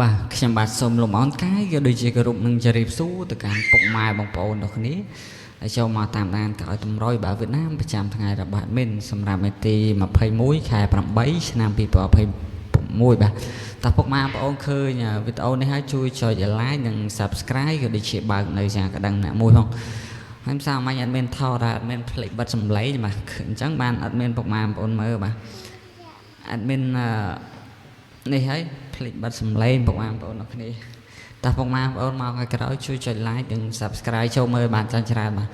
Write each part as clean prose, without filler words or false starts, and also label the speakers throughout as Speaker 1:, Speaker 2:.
Speaker 1: បាទខ្ញុំបាទសូមលំអរកាយក៏ដូចជាគោរពនឹងជម្រាបសួរទៅកាន់ពុកម៉ែបងប្អូនទាំងគ្នាហើយចូលមកតាមដានក្រោយតម្រុយបាទវៀតណាមប្រចាំថ្ងៃរបស់ admin សម្រាប់ថ្ងៃទី21ខែ8ឆ្នាំ2026បាទតើពុកម៉ែបងប្អូនឃើញវីដេអូនេះហើយជួយចុច like និង Subscribe ក៏ដូចជាបើកនៅចាកដឹងអ្នកមួយផងហើយផ្សារមាញ់ admin ថតហើយ admin ភ្លេចបិទសំឡេងបាទអញ្ចឹងបាន admin ពុកម៉ែបងប្អូនមើលបាទ admin នេះហើយភ្លេចបិទសំឡេងពុកម៉ែបងប្អូនអរគ្នាតើពុកម៉ែបងប្អូនមកឲ្យក្រោយជួយចុច like និង Subscribe ចូលមើលបានច្រើនច្រើនបាទ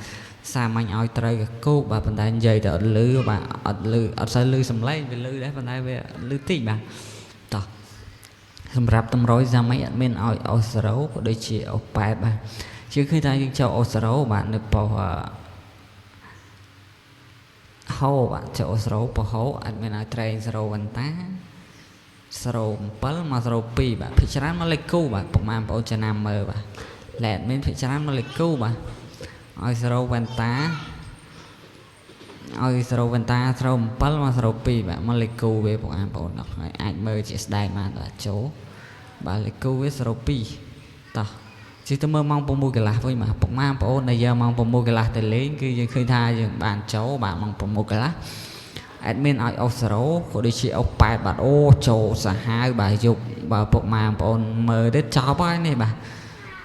Speaker 1: សាមញ្ញឲ្យត្រូវកគោកបាទប៉ុន្តែនិយាយទៅអត់លឺបាទអត់លឺអត់សូវលឺសំឡេងវាលឺដែរប៉ុន្តែវាលឺតិចបាទតោះសម្រាប់តម្រុយសាមញ្ញអត់មានឲ្យអូស0ក៏ដូចជាអូ8បាទជឿឃើញថាយើងចូលអូ0បាទនៅប៉ុស្តិ៍ហោបាទចូល0ប៉ុស្តិ៍ហោអត់មានឲ្យត្រែង0វ៉ាន់តា07មក02បាទភិកច្រើនមកលេខគូបាទពុកម៉ែបងប្អូនចំណាំមើលបាទលែតមានភិកច្រើនមកលេខគូបាទឲ្យ0វ៉ែនតាឲ្យ0វ៉ែនតា07មក02បាទមកលេខគូវាពុកម៉ែបងប្អូនអរហើយអាចមើលជាស្ដែងបានបាទចូលបាទលេខគូវា02តោះជិះទៅមើលម៉ោង6កន្លះវិញបាទពុកម៉ែបងប្អូនដែលយកម៉ោង6កន្លះទៅលេងគឺយើងឃើញថាយើងបានចូលបាទម៉ោង6កន្លះ admin ឲ្យអូស0ក៏ដូចជាអូ8បាទអូចូលសាហាវបាទយប់បើពុកម៉ែបងប្អូនមើលទៅចប់ហើយនេះបាទ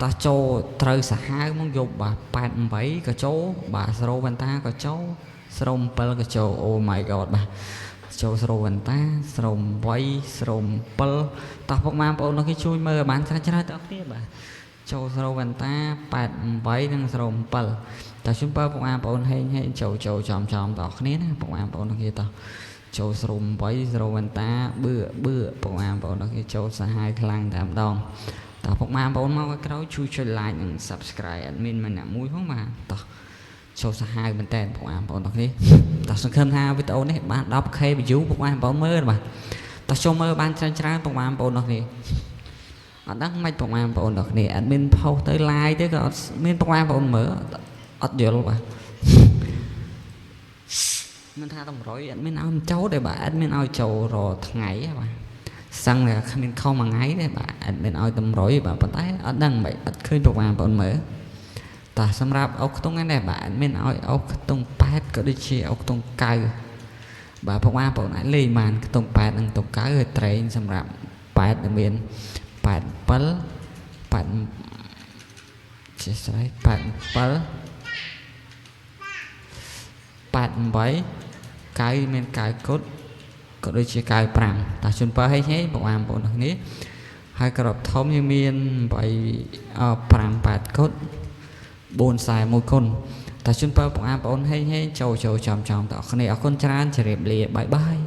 Speaker 1: តោះចូលត្រូវសាហាវមកយប់បាទ88ក៏ចូលបាទ0វ៉ាន់តាក៏ចូល07ក៏ចូលអូ my god បាទចូល0វ៉ាន់តា08 07តោះពុកម៉ែបងប្អូននោះគេជួយមើលឲ្យបានច្រើនច្រើនដល់គ្នាបាទចូល0វ៉ាន់តា88និង07តើជូនពរពុកម៉ែបងប្អូនហេងហេងចូលចូលចំចំដល់គ្នាណាពុកម៉ែបងប្អូនគ្នាតោះចូល08 0វ៉ាន់តាបឿបឿពុកម៉ែបងប្អូនគ្នាចូលសាហាវខ្លាំងតែម្ដងតោះពុកម៉ែបងប្អូនមកក្រោយជួយចុច like និង Subscribe admin ម្នាក់មួយផងបាទតោះចូលសាហាវមែនតើពុកម៉ែបងប្អូនទាំងគ្នាតោះសង្ឃឹមថាវីដេអូនេះបាន 10K view ពុកម៉ែបងប្អូនមើលបាទតោះចូលមើលបានច្រើនច្រើនពុកម៉ែបងប្អូនទាំងគ្នាអត់ដឹងមិនពុកម៉ែបងប្អូនទាំងគ្នា admin ផុសទៅ live ទៅក៏អត់មានពុកម៉ែបងប្អូនមើលអត់យល់បាទមិនថាតម្រុយអត់មានឲ្យចូលទេបាទអត់មានឲ្យចូលរាល់ថ្ងៃទេបាទសឹងតែគ្មានខុសមួយថ្ងៃទេបាទអត់មានឲ្យតម្រុយបាទប៉ុន្តែអត់ដឹងបែអត់ឃើញពុកម៉ែបងប្អូនមើលតោះសម្រាប់អុកខ្ទង់នេះបាទអត់មានឲ្យអុកខ្ទង់8ក៏ដូចជាអុកខ្ទង់9បាទពុកម៉ែបងប្អូនអាចលេងបានខ្ទង់8និងខ្ទង់9ហើយត្រែងសម្រាប់8ដែលមាន87 8ជាស្រ័យ87 88 9មាន9គុតក៏ដូចជា95តោះជូនពរហេងហេងបងប្អូនទាំងគ្នាហើយក្របធំយើងមាន8 5 8គុត4 41គុណតោះជូនពរបងប្អូនហេងហេងចូលចូលចំចំតោះគ្នាអរគុណច្រើនជម្រាបលា bye bye.